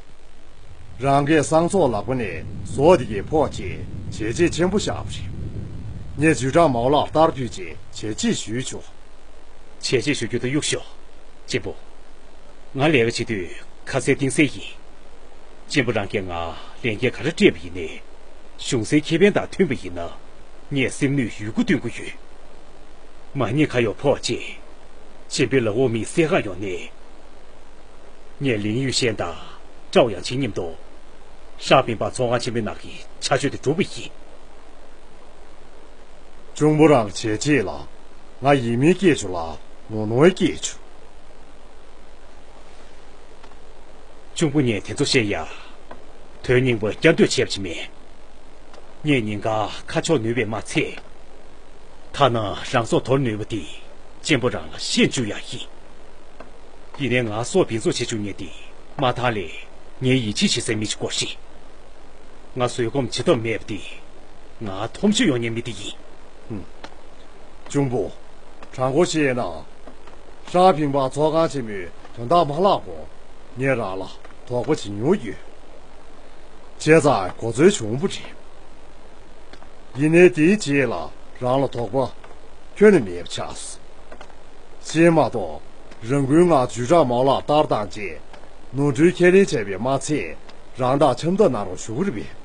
རང་གིས་གསང་ཚོགས་ལག་པ་ནས་ཟོག་དེ་གས་ཕོག་བྱས་བྱས་རྗེས་ཆེན་པོ་བཞག་པ་རེད། ངས་ཇུས་ཀྲང་མའོ་ལགས་ལྟར་ཕུད་བྱས་བྱས་རྗེས་ཞུས་ཆོག། བྱས་རྗེས་ཞུ་རྒྱུ་དེ་གཡུག་ཞོག། གཅེན་པོ། ང་ལས་ཀ་བྱེད་དུས་ཁ་གསལ་གཏིང་གསལ་ཡིན། གཅེན་པོ་རང་གིས་ང་ལས་འགན་ག་རེ་སྤྲད་པ་ཡིན་ནའི། གཞུང་སའི་ཁེ་ཕན་དང་མཐུན་པ་ཡིན་ན། ངས་སེམས་ནུས་ཡོད་རྒུ་འདོན་གྱི་ཡོད། མ་ཉེས་ཁ་གཡོག་ཕོག་རྗེས། གཅེན་པོའི་ལག་འོག་མི་བསད་ག་ཡོང་ནའི། ངས་ལིང་ཡུས་ཤན་དང་ཀྲའོ་ཡང་ཆིན་མཉམ་དུ། ཧྲ་ཕིང་པ་ཚོགས་ཁང་ཆེན་མོའི་ནང་གི་ཆ་ཤོས་དེ་སྒྲུབ་པ་ཡིན། གཅུང་པོ་རང་བྱས་རྗེས་ལ་ང་ཡིད་མི་སྐྱེ་བཅུག་ལ་ངོ་གནོང་སྐྱེ་བཅུག། གཅུང་པོ་ངས་དེ་ཚོ་བཤད་ཡ། དོན་སྙིང་པོ་བསྐྱར་ཟློས་བྱས་པ་ཅིག་མེད། ངས་ཉིན་གང་ཁ་ཕྱོགས་ནུས་པས་མ་ཚད། ཐ་ན་རང་སྲོག་དོར་ནུས་པ་དེ་གཅེན་པོ་རང་ལ་ཤེས་བཅུག་ཡ་ཡིན། ཡིན་ནའི་ང་སྲོག་སྦྱིན་སོགས་བྱེད་བཅུག་མཁན་དེ་མ་མཐའ་ལས་ངའི་ཡིད་ཆེས་བྱེད་སའི་མི་ཞིག་དགོས་ཤིང་། ང་བཟོད་སྒོམ་བྱེད་ཐབས་མེད་པ་དེ་ང་མཐོང་ཆོས་ཡོང་མཁན་མི་དེ་ཡིན། ཧུམ། གཅུང་པོ། དྲང་པོ་བཤད་ན། ཧྲ་ཕིང་པ་ཚོགས་ཁང་ཆེན་མོའི་དོན་དག་མ་ལྷག་གོང་ངས་རང་ལ་དོགས་པ་བྱེད་མྱོང་ཡོད། བྱས་ཙང་གོ་འཛོལ་བྱུང་བ་རེད། ཡིན་ནའི་དེའི་རྗེས་ལ་རང་ལ་དོགས་པ་ཁྱོན་ནས་མེད་པ་ཆགས་སོང་། ཤེས་མ་གཏོགས་རང་འགུལ་ངང་ཇུས་ཀྲང་མའོ་ལགས་ལྟར་བཏང་རྗེས་ནོར་འཁྲུལ་ཁས་ལེན་བྱས་པས་མ་ཚད་རང་དང་འཆམ་ཐབས་གནང་རོགས་ཞུ་གི་རེད་པས།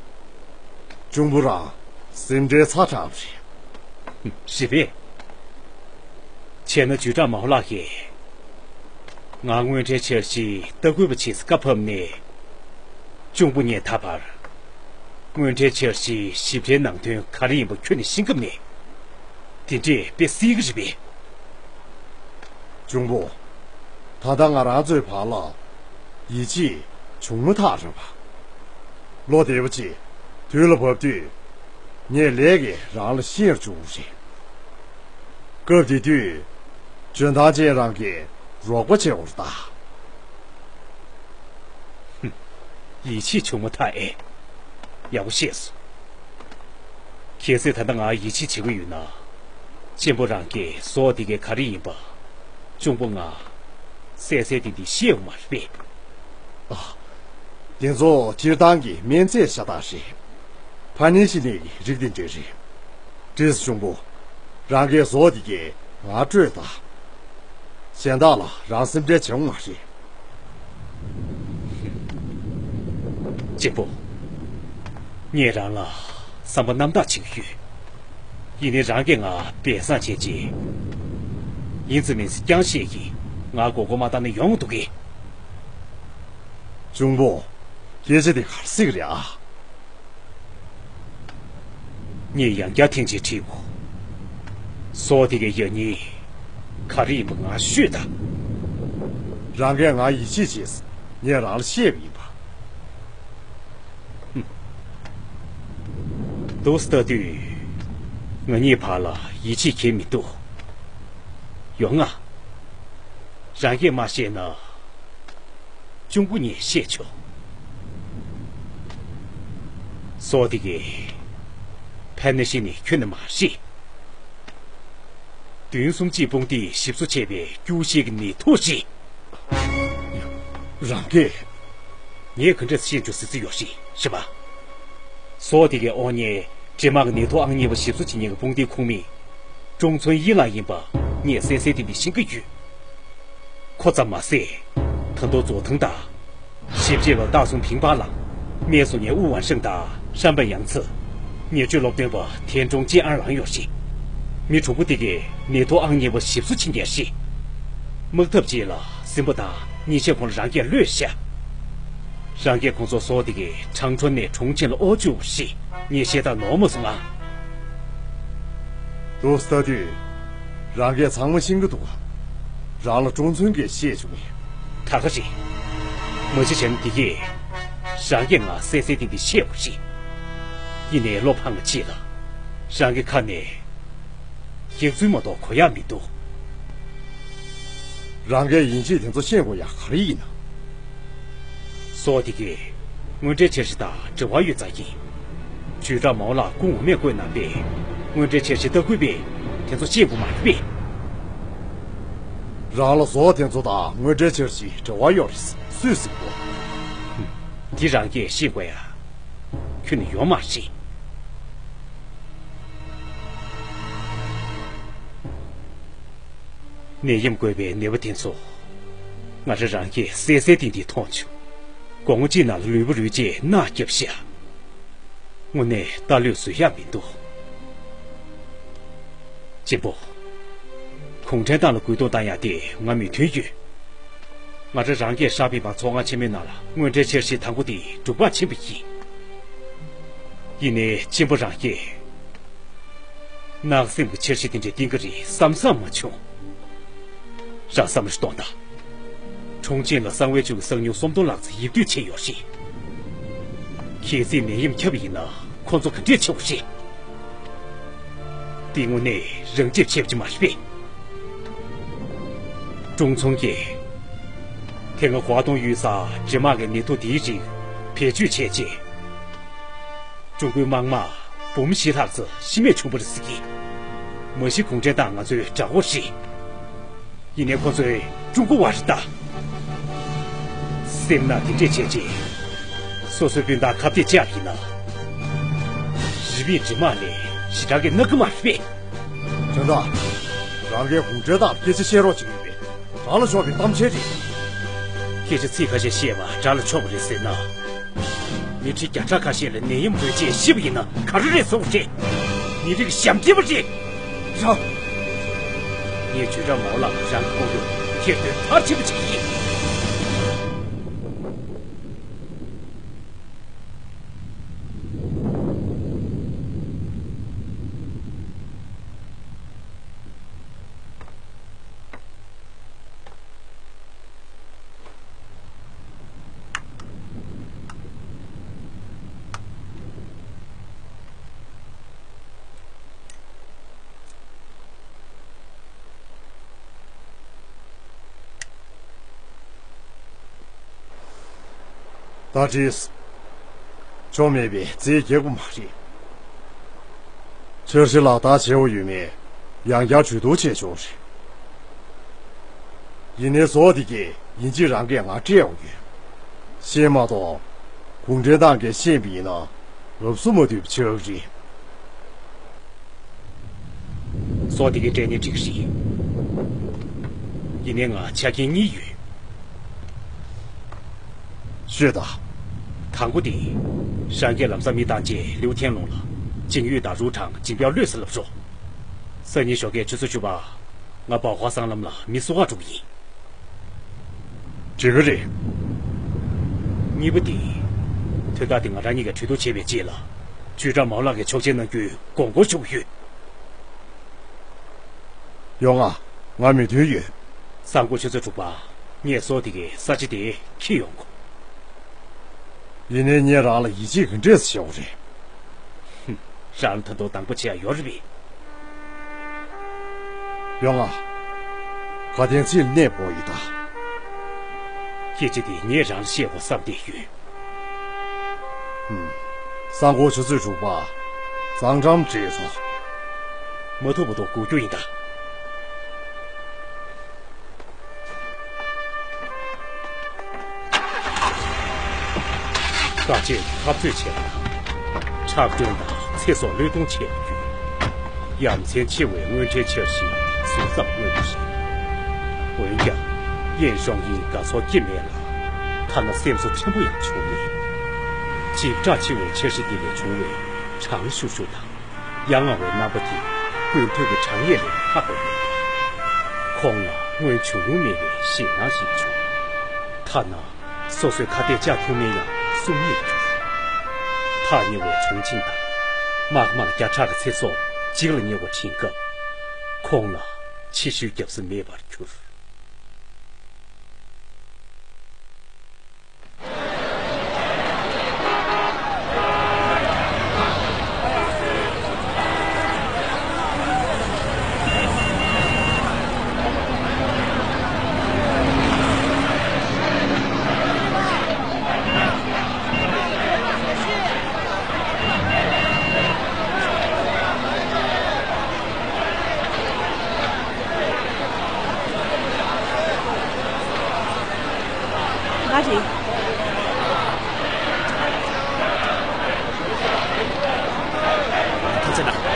གཅུང་པོ་རང་སེམས་ཁྲལ་ཚ་དྲགས་པ་རེད། རེད་པས། བྱས་ན་ཇུས་ཀྲང་མའོ་ལགས་ཀྱིས་ང་དངོས་འབྲེལ་འཆར་གཞིའི་ལྟ་སྐུལ་བ་བྱེད་སའི་བཀའ་ཕབ་ནས། གཅུང་པོ་ངས་ད་བར་དངོས་འབྲེལ་འཆར་གཞིའི་ཞིབ་ཕྲའི་ནང་དོན་ག་རེ་ཡིན་པ་ཁྱོན་ནས་ཤེས་ཀྱི་མེད། དེ་འདྲས་དཔེ་སྲིད་ཀྱི་རེད་པས། གཅུང་པོ། ད་ལྟ་ང་རང་ཚོའི་བར་ལ་ཡིད་ཆེས་བྱུང་མ་ཐག་རེད་པ། ལོ་འདས་པ་ཅིག་དུས་ལ་བབ་དུས་ངས་ལས་ཀྱིས་རང་ལ་ཤེས་བཅུག་རེད། སྐབས་དེ་དུས་འཇོན་ཐང་ཅན་རང་གིས་རོགས་པ་བྱེད་འོར་ད། ཧུམ། ཡིད་ཆེས་བྱུང་མ་ཐག་ཨེ། ཡག་པོ་ཤེས་སོང་། གལ་སྲིད་ད་ལྟ་ང་ཡིད་ཆེས་བྱེད་ཀྱི་ཡོད་ན། གཅེན་པོ་རང་གིས་ཟོག་འདི་གའི་ག་རེ་ཡིན་པ། གཅུང་པོ་ང་། གསལ་གསལ་ཏིག་ཏིག་ཤེས་ཡོད་མ་རེད་པས། ཨ། དེ་ཚོ་སྤྱིར་བཏང་གི་སྨན་རྫས་ཤ་སྟག་རེད། ཕ་ནི་ཤི་ནི་རིགས་དེ་འདྲ་རེད། ཏྲིས་གཞུང་པོ། རང་གིས་བཟོ་དེ་གས་ང་སྤྲོད་ད། གཞན་དག་ལ་རང་སེམས་ཁྲལ་བྱེད་འོང་མ་རེད། གཅེན་པོ། ངས་རང་ལ་བསམ་པ་རྣམ་དག་བྱེད་ཀྱི་ཡོད། ཡིན་ནའི་རང་གིས་ང་སྦས་གསང་བྱས་རྗེས། ཡིན་ཙམ་མིན་ཙམ་རྐྱང་བཤད་ཀྱིས་ང་མགོ་སྐོར་མ་བཏང་ན་ཡོང་འདུག་གས། གཅུང་པོ། སྐད་ཆ་དེ་ག་རེ་ཟེར་གི་རེད་ཨ། ངས་ཡང་བསྐྱར་ཐེངས་གཅིག་དྲིས་འོ། སོ་དེ་གའི་ཡ་ཉེས་ག་རེ་ཡིན་པ་ང་ཤོད་ད། རང་གིས་ང་ཡིད་ཆེས་བྱས། ངས་རང་ལ་བཤད་པ་ཡིན་པ། འདུག་ལྟ་དུས། ང་གཉིས་བར་ལ་ཡིད་ཆེས་གང་ཡང་མི་འདུག། ཡོང་ང་། རང་གིས་མ་བཤད་ན། གཅུང་པོ་ངས་བཤད་ཆོག། སོ་དེ་གའི། ཕན་ནི་ཤི་ནི་ཁྱོན་ནས་མ་ཤེས། བདུན་གསུམ་གཅིག་དཔུང་སྡེས་ཞིབ་བཟོ་བྱས་པའི་སྐྱུར་ཤེལ་གྱི་ནད་ཐོག་ཅིག། རང་གིས། ངས་ག་འདྲས་ཤེས་རྒྱུ་སི་སི་ཡོད་ཤི་ཤི་བ། སོ་དེ་གའི་ཨོ་ཉེ་འདྲེ་དམག་གི་ནད་ཐོག་ཨང་གཉིས་པ་ཞིབ་བཟོ་བྱེད་མཁན་གྱི་དཔུང་སྡེའི་ཁོངས་མི། ཀྲུང་ཚོན་དབྱིན་ལགས་ཡིན་པ་ངས་གསལ་གསལ་ཏན་ཏན་ཤེས་ཀྱི་ཡོད། ཁོ་ཙམ་མ་ཟད། ད་དུང་ཛོ་ཐང་དང་། ཞིབ་དཔྱད་པ་ཏཱ་སུང་ཕིང་པ་ལགས། སྨན་བཟོ་མཁན་ཨུ་ཝན་ཧྲེང་དང་ཧྲན་པན་ཡང་ཚི། ཉེ་སྤྱོད་སློབ་སྟོན་པ་ཐན་ཀྲུང་ཅིན་ཨན་རང་ཡོད་ཤི། མི་དྲུག་པོ་དེ་གས་ནད་ཐོག་ཨང་གཉིས་པ་ཞིབ་བཟོ་བྱེད་མཁན་ཤི། དམག་འཐབ་རྗེས་ལ་སྲིན་པོ་དང་ཉིན་ཤས་གོང་ལ་རང་སྐད་གློད་ཤག། རང་སྐད་ཁོང་ཚོ་སོ་དེ་གས་ཁྲང་ཁྲོན་ནས་གྲོང་ཁྱེར་ལ་ཨོ་བཅུག་ཤི། ངས་བཤད་སྟངས་ནོར་མ་སོང་ང་། དུ་ལྟ་དུས། རང་སྐད་ཚང་མ་ཤེས་ཀྱི་འདུག་ག། རང་ལ་ཀྲུང་ཚུན་གྱིས་བཤད་བྱུང་ངས། ད་ག་རེད། མ་གཞི་བྱས་ན་འདི་གས། རང་སྐད་ང་གསལ་གསལ་ཏན་ཏན་བཤད་དགོས་ཤི། ཡིན་ནའི་བློ་ཕངས་ཀྱི་ཆེད་ལ། རང་གི་ཁ་ནས། ཡིག་ཚུལ་མ་གཏོགས་གོ་ཡག་མི་འདུག། རང་གིས་ཡིན་གཅིག་དེ་ཚོ་ཤེས་དགོས་ཡག་ག་རེ་ཡིན་ན། སོ་དེ་གས། དངོས་འབྲེལ་འཆར་གཞི་དང་འབྲེལ་བ་ཡོད་ཙང་ཡིན། ཇུས་ཀྲང་མའོ་ལགས་སྐུ་ངོ་མས་བཀོད་གནང་པས། དངོས་འབྲེལ་འཆར་གཞི་ལྟ་སྐུལ་པས། དེ་ཚོ་ཤེས་དགོས་མ་རེད་པས། རང་ལ་བཟོ་དེ་ཚོ་དང་དངོས་འབྲེལ་འཆར་གཞི་འབྲེལ་བ་ཡོད་རེད་སུས་ཟེར་གོ། འདི་རང་གིས་ཤེས་དགོས་ཡ། ཁྱོན་ནས་ཡོད་མ་རེད། ནད་ཡམས་འགོས་པའི་ནད་པ་དེ་ཚོ། ང་རང་རང་གིས་གསལ་གསལ་ཏན་ཏན་མཐོང་བྱུང་། དགོང་མོ་གཅིག་ནང་ལ་ལུས་པོ་རུལ་རྗེས་མནར་བརྒྱབ་ཤག། དངོས་གནས་རྟ་ལུག་བཟོ་ཡག་མི་འདུག། གཅེན་པོ། གུང་ཁྲན་ཏང་ལ་རྒུད་གཏོང་བཏང་ཡག་དེ་ང་མོས་མཐུན་ཡོད། ང་རང་རང་སྐད་ཧྲ་པི་མ་ཚོགས་ཁང་ཆེན་མོའི་ནང་ལ་དངོས་འབྲེལ་འཆར་གཞི་དང་པོ་དེ་འགྲུབ་པ་ཕྱིན་པ་ཡིན། ཡིན་ནའི་གཅེན་པོ་རང་སྐད། གནག་སེམས་ཀྱི་འཆར་གཞི་དེ་འདྲའི་བཏིང་གི་རེད་བསམ་བསམ་མ་བྱུང་། རང་བསམ་བློ་ཞིག་གཏོང་དང་། ཁྲུང་ཆིང་ལ་གསང་བའི་ཆུ་གི་གསང་ཉུལ་སུམ་སྟོང་ལྷག་ཙམ་ཡིབ་སྡོད་བྱས་ཡོད་རེད། གལ་སྲིད་ནད་ཡམས་ཁྱབ་པ་ཡིན་ན་ཁོ་ཚོ་ག་འདྲས་བྱེད་དགོས་རེད། འདི་དངོས་གནས་རང་ཁྱབ་བྱེད་པ་ཅིག་མ་རེད་པས། ཀྲུང་ཚུང་གིས། དེ་སྔ་གོ་ཨ་ཏུང་ཡུལ་ས་འདྲེ་དམག་གི་ནད་དུག་འདིའི་རིགས་བེད་སྤྱོད་བྱས་རྗེས། ཀྲུང་གོའི་དམག་དམངས་འབུམ་བཞི་ལྷག་ཙམ་ཤི་རྨས་བྱུང་བ་རེད་ཟེར་གི། མ་གཞི་གུང་ཁྲན་ཏང་ང་ཚོའི་དགྲ་བོ་རེད། ཡིན་ནའི་ཁོ་ཚོས་ཀྲུང་གོ་བ་རེད་ད། སེམས་ནང་དེ་འདྲས་བྱས་རྗེས། སོ་སོའི་སྤུན་ཟླ་ཁ་གཏད་བཅག་ཡིན་ན། རི་པིན་འདྲེ་དམག་ལས་ཞེ་དྲག་གི་གནག་གི་མ་རེད་པས། དོན་དག་རང་གིས་གུང་ཁྲན་ཏང་ལ་སྐད་ཆ་བཤད་རོགས་བྱེད་ཀྱི་ཡོད་པས། དགྲ་ལ་ཕྱོགས་པའི་གཏམ་འཆལ་རེད། སྐད་ཆ་ཚིག་ཁ་ཤས་བཤད་པ་དགྲ་ལ་ཕྱོགས་པ་རེད་ཟེར་ན། མི་ཁྲི་བརྒྱ་ཕྲག་ཁ་ཤས་ལ་ནད་ཡམས་འགོས་རྗེས་ཤི་བ་ཡིན་ན་ག་རེ་རེད་བཟོ་བ་རེད། མི་རིགས་ཞབས་འདྲེན་པ་རེད། རང་། ངས་ཇུས་ཀྲང་མའོ་ལགས་རང་གི་ཁོག་ཡུག་ཁྱེར་དོན་མཐར་ཕྱིན་པ་ཅིག་ཡིན། ད་བྲིས། ཆོ་མེད་པའི་རྩིས་རྒྱག་པ་མ་རེད། འཆར་གཞི་ལག་བསྟར་བྱེད་འོ་ཡོད་མེད་ཡང་བསྐྱར་གྲོས་བསྡུར་བྱས་ཆོག་རེད། ཡིན་ནའི་བཟོ་འདི་གས་ཡིན་གཅིག་རང་གིས་ང་སྤྲད་འོ་ཡོད། ཤེས་མ་གཏོགས། གུང་ཁྲན་ཏང་གིས་ཤེས་པ་ཡིན་ན། ལབ་བཟོ་མ་ཐུབ་ཆགས་རེད། སོ་དེ་གའི་སྤྲད་ནས་འགྲིག་རེད། ཡིན་ནའི་ང་ཆ་རྐྱེན་གཉིས་ཡོད། ཤོད་དང་། དང་པོ་དེ། ཧྲང་གིས་ལམ་སང་མི་བཏང་རྗེས་ལིའུ་ཐན་ལུང་ལ་ཅིང་ཡུས་དང་རུའུ་ཁྲང་ཇིང་པའོ་བློས་ཟིན་ལབ་རོགས། སང་ཉིན་ཞོགས་ཀས་ཆུ་ཚོད་བཅུ་པ། ང་བའོ་ཧྭ་སྲང་ལམ་ལ་མི་གསོ་གར་འགྲོ་གི་ཡིན། འགྲིག་གི་རེད། གཉིས་པ་དེ། དོན་དག་དེ་ང་རང་གཉིས་ཀས་གྲོས་བསྡུར་བྱས་པའི་རྗེས་ལ། ཅུས་ཀྲང་མའོ་ལགས་ཀྱིས་ཆོག་མཆན་གནང་རྒྱུའི་དགོངས་སྐོར་ཞུ་གི་ཡོད། ཡོང་ང་། ང་མོས་མཐུན་ཡོད། གཟའ་འཁོར་ཆུ་ཚོད་དྲུག་པ། ངས་སོ་དེ་གའི་ས་ཆ་དེ་འཁྱེར་ཡོང་གོ། ཡིན་ནའི་ངས་རང་ལ་ཡིད་ཆེས་ག་འདྲས་བྱེད་དགོས་རེད། ཧུམ། རང་ད་དུང་དང་པོ་བྱེད་ཡ་ཡོད་རེད་པས། ཡོང་ང་། ག་དེང་ཚིག་གནས་སྤོ་ཡི་ད། སྐད་ཆ་དེ་ངས་རང་ལ་བཤད་དགོས་བསམ་བསྡད་ཡོད། ཧུམ། གཟའ་འཁོར་ཆུ་ཚོད་དྲུག་པ། གཙང་འགྲམ་བྲེལ་སོང་། མ་ཐུབ་མ་ཐུབ་སྒུག་རྒྱུ་ཡིན་ད། དཀའ་སྤྱད་འཐབ་རྩོད་བྱས་པ་དང་། ཁྲག་དྲོན་དང་ཚེ་སྲོག་བློས་གཏོང་བྱས་པ་བརྒྱུད། ཡ་མཚན་ཆེ་བའི་དངོས་འབྲེལ་འཆར་གཞི་ཟུར་ཙམ་མངོན་པ་རེད། འོན་ཀྱང་། དབྱེན་ཤོང་གིན་དགའ་ཚོར་སྐྱེ་མེད་ལ། ཐ་ན་སེམས་གསོ་ཕྲན་བུ་ཡང་བྱུང་མེད། འཇིགས་སྐྲག་ཆེ་བའི་འཆར་གཞི་འདི་ལས་བྱུང་བའི་གྲང་ཤུར་ཤུར་དང་། ཡ་ང་བའི་རྣམ་པ་དེ་ཀུན་ཐུབ་ཀྱི་དྲང་ངེས་ལས་ལྷག་པ་མེད། ཁོང་ལ་སྔོན་བྱུང་མྱོང་མེད་པའི་ཞེད་སྣང་ཞིག་བྱུང་། ཐ་ན་སོ་སོའི་ཁ་གཏད་བཅག་ཐུབ་མིན་ཡང་གསུང་ཉེས་གྱུར། ཐག་ཉེ་བའི་གྲོང་ཆེན་དང་དམག་དམངས་བརྒྱ་ཕྲག་གི་ཚེ་སྲོག་འཇིག་ལ་ཉེ་བར་བྱིན་སྐབས། ཁོང་ལ་ཕྱི་བཤོལ་རྒྱབ་ས་མེད་པར་གྱུར། ང་རེད། ཐུགས་རྗེ་གནང་།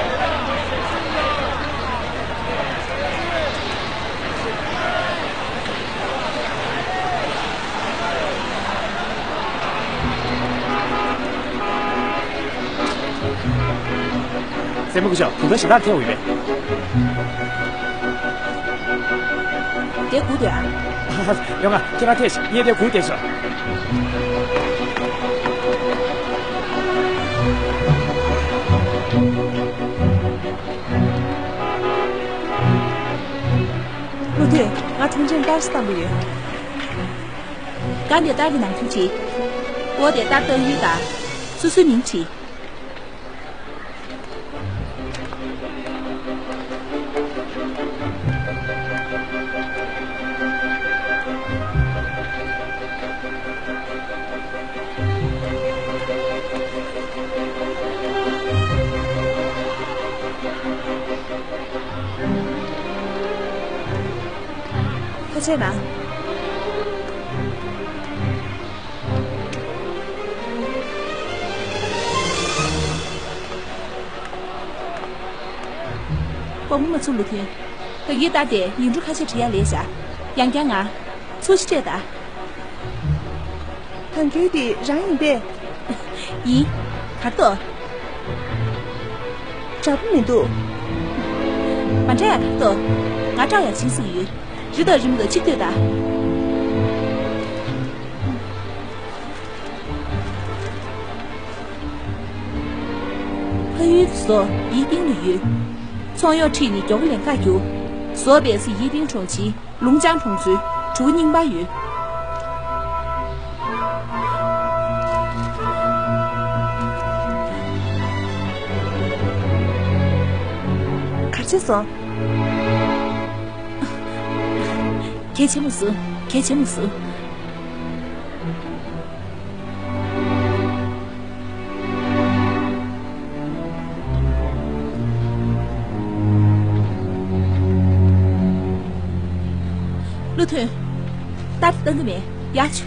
སྲས་མོ་སྐུ་ཞབས། དེ་འདྲ་ཞེ་དྲག་ཐལ་བ་ཡོད་པས། དེ་སྒུག་སྡོད་ཨ། ཡོང་ང་། ཁྱེད་རང་ཐད་ཤིག་ངས་དེ་སྒུག་བསྡད་ཤག་བློ་མཐུན། ང་གྲོང་ཁྱེར་ཏཱར་སི་གཏང་གི་ཡོད། ག་ནས་ཏཱར་གྱི་ནང་ཁུལ་བྲིས། འོ་དེ་ཏཱར་གཏང་ཡུལ་དང་། སོ་སོའི་མིང་བྲིས། ཐུགས་རྗེ་གནང་། དཔའ་མོ་མ་ཚུགས་ལུ་ཐོན། ད་གིན་ལྟ་སྟེ་ཡིག་འབྲུ་ཁ་ཤས་བྲིས་ཡ་ལས་བཞག་ཡང་བསྐྱར་ང་། ཚུར་ཤི་སྤྲད་ད། གང་གྱོད་དེ་རང་ཡིན་པས། ཡིན། གར་ཏོ། འདྲ་པོ་མི་འདུག་མ་འདྲ་ཡ་གར་ཏོ། ང་སྐྲག་ཡ་ཕྱིན་སུ་ཡོད། རི་དང་རི་མོ་དང་ཆིག་ལྟོས་ད། ཕ་ཡུལ་དུ་སོ་ཡིག་སྟེང་དུ་ཡོད། ཚོང་གཡོག་ཁྲིད་ནས་མགྱོགས་ལན་ཁ་རྒྱུག་བཟོ་པའི་སི་ཡིག་སྟེང་གྲོང་ཆེ། ལུང་ཅང་གྲོང་ཚོའི་གྲུ་རྙིང་པ་ཡོད། གར་ཆེ་སོང་། གལ་ཆེན་མོ་སུ། གལ་ཆེན་མོ་སུ། བློ་མཐུན། ཏར་བཏང་གི་མེད། ཡར་ཆུ།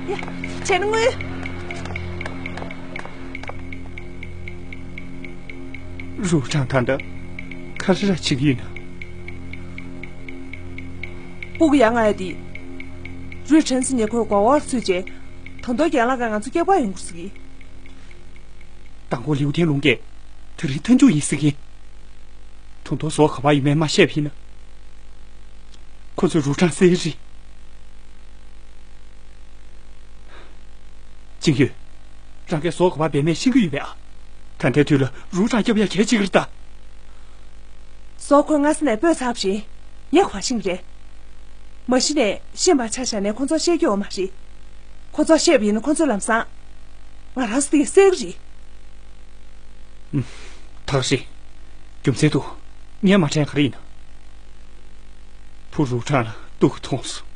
ཡ། བྱས་ན་དངུལ། རུའུ་ཁྲང་ད་ལྟ་ག་རེ་ར་བྱེད་ཀྱི་ཡོད་ན། སྤུ་གུ་ཡ་ང་ཡ་དེ། རུའུ་ཁྲང་སི་ཉེ་ཁོའི་མགོ་བོར་ཚུད་རྗེས། ད་དུང་རྒན་ལགས་ཀྱིས་ང་ཚོ་སྐྱག་པ་ཡོང་དགོས་ཟེར་གྱི། མདང་དགོང་ལིའུ་ཐན་ལུང་གིས་དེ་རིང་མཐའ་མཇུག་ཡིན་ཟེར་གྱི། ད་དུང་ཟོག་ག་པར་ཡོད་མེད་མ་ཤེས་པ་ཡིན་ན། ཁོ་ཚོས་རུའུ་ཁྲང་བསད་རེད། ཅིང་ཡོས། རང་གིས་ཟོག་ག་པར་སྦས་མེད་ཤེས་ཀྱི་ཡོད་པས་ཨ། ད་ལྟའི་དུས་ལ་རུའུ་ཁྲང་སྐྱོབ་ཡ་གལ་ཆེ་གི་རེད་ད། ཟོག་ཁོས་སྔ་ས་ནས་སྤོས་ཚར་བ་རེད། ངས་ག་པར་ཤེས་ཀྱི་རེད། མ་གཞི་ནས་ཤེས་པ་ཆ་བཞག་ནས་ཁོ་ཚོར་བཤད་རྒྱུ་ཡོད་མ་རེད། ཁོ་ཚོར་བཤད་པ་ཡིན་ན་ཁོ་ཚོས་ལམ་སང་ང་རང་ཚོ་དེ་གས་བསད་ཀྱི་རེད། ཐག་རིང་། རྒྱུ་མཚན་འདུག་ངས་མ་དྲན་ག་རེ་ཡིན། བུ་རུའུ་ཁྲང་ལ་སྡུག་གི་མཐོང་སོང་།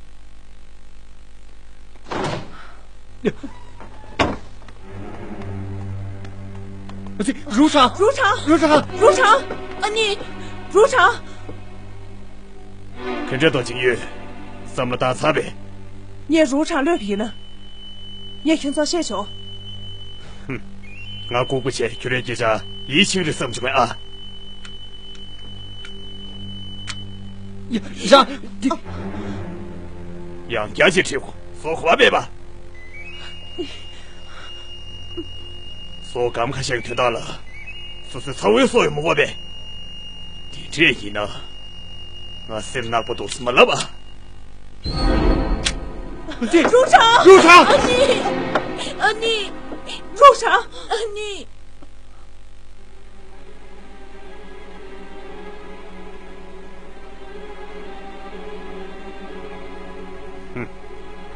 རུའུ་ཁྲང་། རུའུ་ཁྲང་། རུའུ་ཁྲང་། རུའུ་ཁྲང་། ཨ་ནི། རུའུ་ཁྲང་། ག་འདྲ་འདུག་ཅིང་ཡོས། བསམ་བློ་བཏང་ཚར་པས། ངས་རུའུ་ཁྲང་གློད་པ་ཡིན་ན། ངས་ཁྱེད་ཚོར་བཤད་ཆོག་ཧུམ། ང་ལྐུགས་པ་བྱས་ཁྱོད་རའི་སྐད་ཆར་ཡིད་ཆེས་རེད་བསམ་བྱུང་བས་ཨ། ཡ། རང་། འདི། ཡང་བསྐྱར་ཅིག་དྲིས་འོ། ཟོག་ག་པར་སྦས་པ། ཟོག་སྒམ་ཁ་ཤས་ཀྱི་དོན་དག་ལ། སོ་སོའི་ཚ་བོའི་སྲོག་ཡོད་མ་དགོས་པས། དེ་འདྲས་ཡིན་ན། ང་སེམས་ནག་པོ་འདུག་སེ་མ་ལབ་ཨ། རུའུ་ཁྲང་། རུའུ་ཁྲང་། ཨ་ནི། ཨ་ནི། རུའུ་ཁྲང་། ཨ་ནི།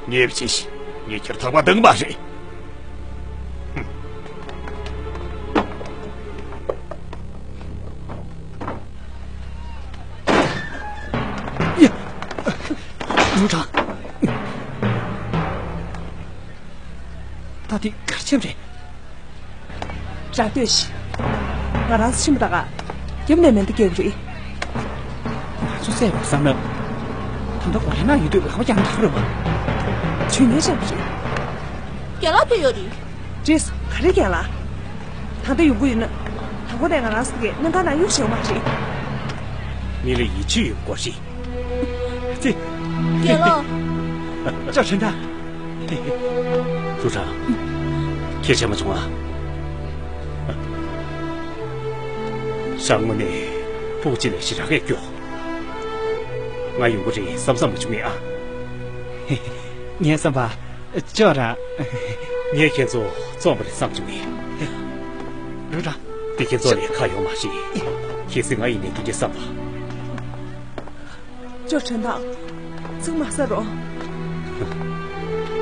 ངས་བྱས་ཤིག་ངས་ཁྱེད་ཐག་པ་འདང་མ་རེད། ཡ། རུའུ་ཁྲང་། ད་དེ་གར་ཆེམ་རེད། རང་ལྟོས་ཤིག་ང་རང་ཚོ་ཕྱིན་པ་ད་ག་རྒྱབ་ནས་མེ་མདའ་རྒྱག་གི་རེད། ང་ཚོ་བསད་ཡོང་བསམ་ན། ད་ལྟ་གོ་རེ་ན་ཡོད་དུས་ལག་པ་བརྐྱངས་ཐག་རེད་པ། ཇུས་ངན་བཤད་པ་རེད། རྒན་ལགས་ཕེབས་ཡོད་རེད། རེད། ག་རེ་རྒན་ལགས། ད་ལྟ་ཡོང་གི་ཡིན་ན། དང་པོ་ནས་ང་རང་ཚོ་གི་གནས་ཁང་ནང་གཡུག་བཞག་ཡོད་མ་རེད། མི་ལ་ཡིད་ཆེས་ཡོད་དགོས་རེད། ཙི། རྒན་ལགས། ཅོ་ཁྲེན་ཏང་། རུའུ་ཁྲང་། ཁྱེད་བྱས་མ་བྱུང་ཨ། ཞང་དངོས་གནས་ཕྲུ་གུ་གཅིག་ལས་ཞེ་དྲག་གས་སྐྱོ། ང་ཡོང་གི་རེད་བསམ་བསམ་མ་བྱུང་ངས་ཨ། ངས་བསམ་པ། ཅོ་རང་། ངས་ཁྱེད་ཚོ་བཙོངས་པ་རེད་བསམ་བྱུང་ངས། རུའུ་ཁྲང་། འདི་ཁྱེད་ཚོ་ལས་ཁག་ཡོད་མ་རེད། གལ་སྲིད་ང་ཡིན་ནའི་འདི་འདྲ་བསམ་པ། ཅོ་ཁྲེན་ཏང་། ཚིག་མ་ཟ་རོགས།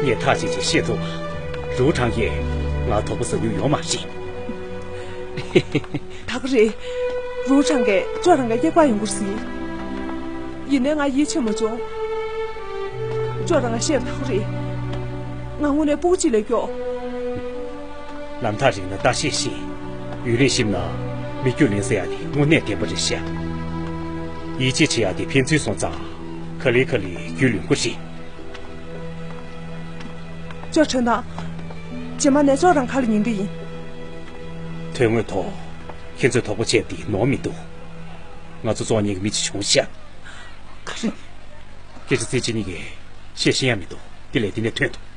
ངས་ཐག་ཆོད་ཅིག་བཤད་ཐུབ་པ། རུའུ་ཁྲང་གིས་ང་དོགས་པ་ཟ་རྒྱུ་ཡོད་མ་རེད། ད་ག་རེད། རུའུ་ཁྲང་གིས་ཅོ་རང་ག་སྐྱག་པ་ཡོང་གི་རེད་ཟེར། ཡིན་ནའི་ང་ཡིད་ཆེས་མ་བྱུང་། ཅོ་རང་ང་བཤད་པ་ད་ག་རེད། ང་དངོས་གནས་སྤུ་གུ་གཅིག་ལས་སྐྱོ། ལམ་ཐག་རིང་ན་རྟ་ཤེད་ཤེས། ཡུན་རིང་གཤིབས་ན་མི་རྒྱུད་ལེན་ཟེར་ཡ་དེ་དངོས་གནས་བདེན་པ་རེད་ཤག་ཡིད་ཆེས་བྱེད་ཡ་དེ་ཕན་ཚུན་སོང་ཙང་ག་ལེ་ག་ལེ་རྒྱུས་ལོན་དགོས་རེད། ཅོ་ཁྲེན་ཏང་། རྗེས་མ་ནས་ཅོ་རང་ཁ་ལ་ཉན་གི་ཡིན། དོན་དངོས་ཐོག་ཁྱེད་ཚོས་དོགས་པ་བྱས་པ་དེ་ནོར་མི་འདུག་ང་ཚོ་བཙོང་མཁན་གྱི་མི་གཅིག་བྱུང་ཤག་ག་རེ། སྐད་ཆ་ཚིག་གཅིག་གཉིས་ཀྱིས་བཤད་ཤེས་ཡ་མི་འདུག་དེ་ལས་དེ་ནས་ཐོན་ཐུབ།